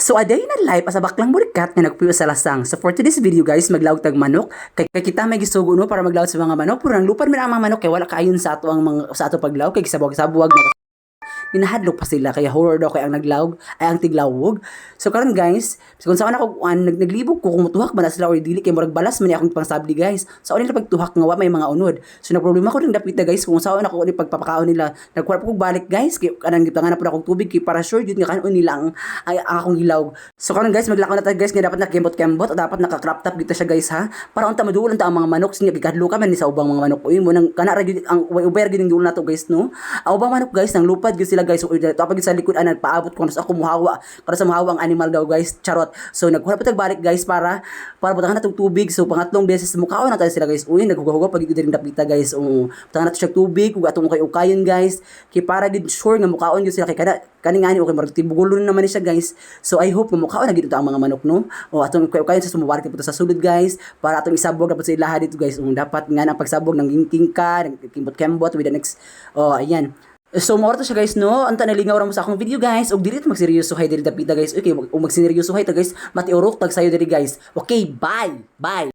So a day in a life as a baklang burikat nga nagpuyo sa Lasang. So for today's video, guys, maglawog tag manok. Kay kita may gisugo, no, para maglawog sa mga manok. Pero ang lupad man ang mga manok kay wala kaayon sa ato paglawog kay gisabwag-sabwag na, ginahadlok pa sila, kaya horror daw kay ang naglawog ay ang tiglawog. So karon, guys, kung saan ako kuan naglibog ko kung mutuhak ba na sila or dili, kay murag balas man ni akong pangsabli, guys. Sa nila pagtuhak nga wa may mga unod. So nagproblema ko ring dapita, guys, kung saan ako ni pagpapakaon nila. Nagkuha pa kog balik, guys, kay kanang gitangan na pud akong tubig kay para sure gyud nga kanon nila ang akong gilawog. So karon, guys, maglakaw na ta, guys, nga dapat nakembot-kembot o dapat naka-crop top dito siya, guys, ha. Para unta maduol unta ang mga manok sinya gikadlo ka man ni sa ubang mga manok. Uy, mo nang kana ra gyud ang ubay ra gyud ang duol nato, guys, no. Ang ubang manok, guys, nang lupad gyud sila, guys. So tapos sa likod ana paabot ko sa ako muhawa para sa muhawa ang animal daw, guys, charot. So nagkuha pa tag balik, guys, para butangan natong tubig. So pangatlong beses mukaon na tayo sila, guys. Uy, naghugahuga pag diri dapita, guys. Oo, butangan nato siya tubig ug atong kay ukayon, guys, kay para gid sure nga mukaon gyud sila, kay kada kani ngani okay murag tibugulon naman ni siya, guys. So I hope nga mukaon na gid ang mga manok, no. O atong kay ukayon sa sumuwarik po sa sulod, guys, para atong isabog dapat sa ilaha dito, guys. Dapat nga ang pagsabog ng ginking ka kimbot-kembot with the next. Oh, ayan. So, mo to siya, guys, no? Anta nalingaw ra mo sa akong video, guys. Ug dili ta magseryoso hay diri dapita, guys. Okay, ug magsineryoso hay ta, guys. Matiurok tag sayo diri, guys. Okay, bye. Bye.